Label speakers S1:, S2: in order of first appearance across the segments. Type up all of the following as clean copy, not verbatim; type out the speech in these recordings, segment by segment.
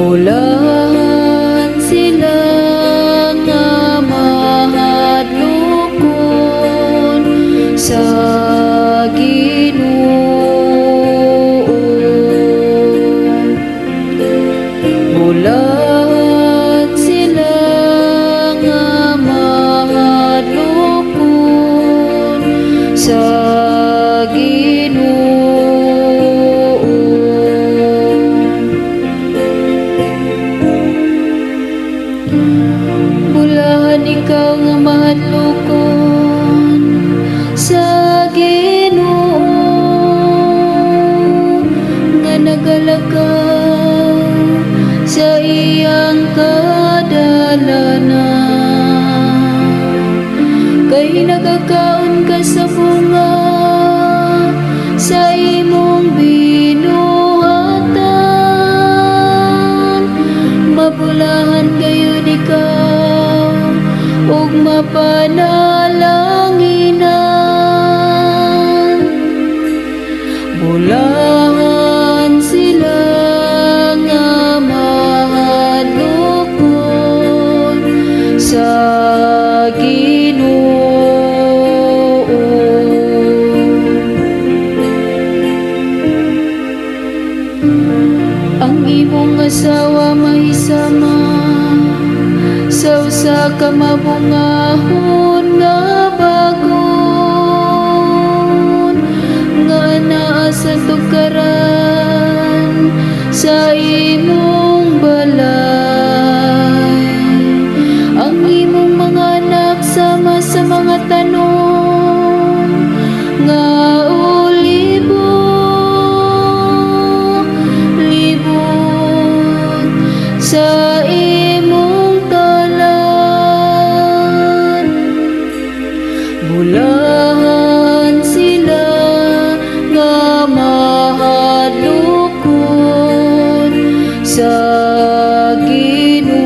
S1: Bulahan sila nga mahadlokon sa Ginoo. Bulahan sila nga mahadlokon sa Ginoo. Bulahan ikaw nga mahadlokon sa Ginoo, nga nagalakaw sa iyang kadalanan, kay nagakaon ka sa bunga sa imong binuhatan. Mabulahan gayud ikaw ug mapanalanginan. Bulahan sila nga mahadlokon sa Ginoo. Ang imong asawa mahisama sa usa ka mabungahon nga bagon nga naa sa tugkaran sa imong balay. Ang imong mga anak sama sa mga tanom nga olibo, libot sa imong talan. Bulahan sila nga mahadlokon sa Ginoo.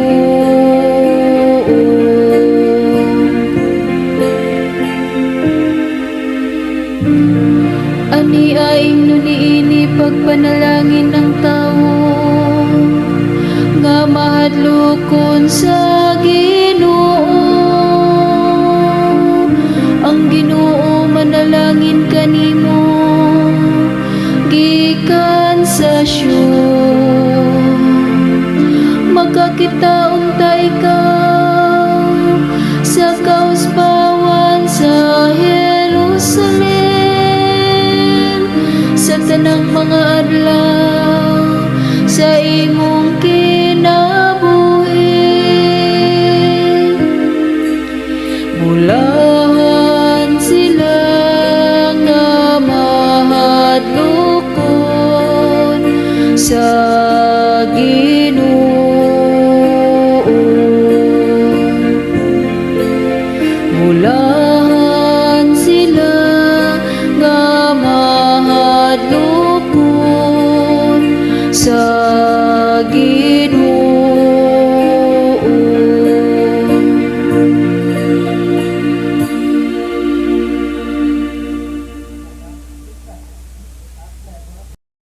S1: Ani ay ingnon niini pagpanalangin ng tawo nga mahadlokon sa Ginoo. Ang Ginoo manalangin kanimo gikan sa Sion. Makakita unta ikaw sa kauspawan sa Jerusalem sa tanang mga adlaw sa imong kinabuhi.